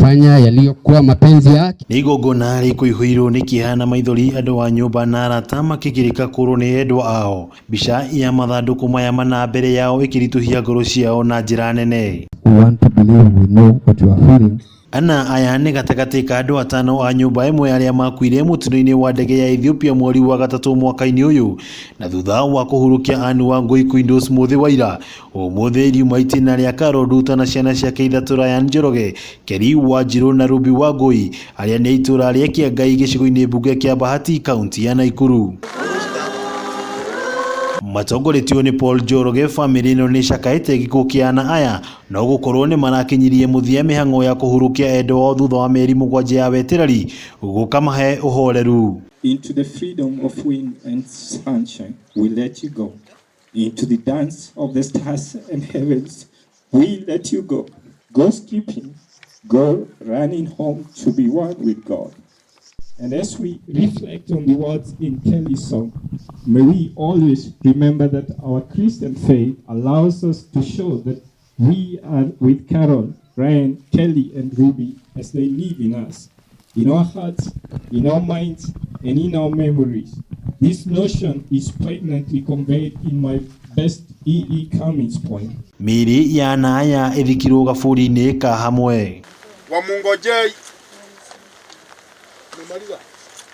kufanya yaliyokuwa mapenzi yake. Nĩ igongona rĩkũihũirwo nĩ kĩeha na maithori andũ a nyũmba na arata makĩgirĩka kũrwo nĩ endwa ao. Mbica ya mathandũkũ maya mana mbere yao ĩkĩritũhia ngoro ciao na njĩra nene. We want to believe we know what you are feeling. Ana aya nĩ gatagatĩ ka andũ atano a nyũmba ĩmwe arĩa makuire mũtino-inĩ wa ndege ya Ethiopia mweri wa gatatũ mwaka-inĩ ũyũ, na thutha wa kũhurukia Anne Wangui Quindos mũthĩ wa ira, ũmũthĩ riuma itĩna rĩa Carol Nduta na ciana ciake ithatũ Ryan Njoroge, Kelly Wanjirũ na Ruby Wangui arĩa nĩ a itũra rĩa Kĩangai gĩcigo-inĩ mbunge kĩa Bahati kaunti ya Naikuru. Matongoretio nĩ Paul Njoroge, bamĩrĩ ĩno nĩ ĩcakaĩte gĩkuũ kĩa ana aya no gũkorwo nĩ marakinyirie mũthia mĩhang'o ya kũhurukia endwa ao thutha wa mĩeri mũgwanja ya wetereri gũkamahe ũhoreru. Into the freedom of wind and sunshine, we let you go. Into the dance of the stars and heavens, we let you go. Go skipping, go running home to be one with God. And as we reflect on the words in Kelly's song, may we always remember that our Christian faith allows us to show that we are with Carol, Ryan, Kelly, and Ruby as they live in us, in our hearts, in our minds, and in our memories. This notion is poignantly conveyed in my best E.E. Cummings poem. Mĩĩrĩ ya ana aya ĩthikirwo gaburi-inĩ ka hamwe. Wamungojei. Nimemaliza.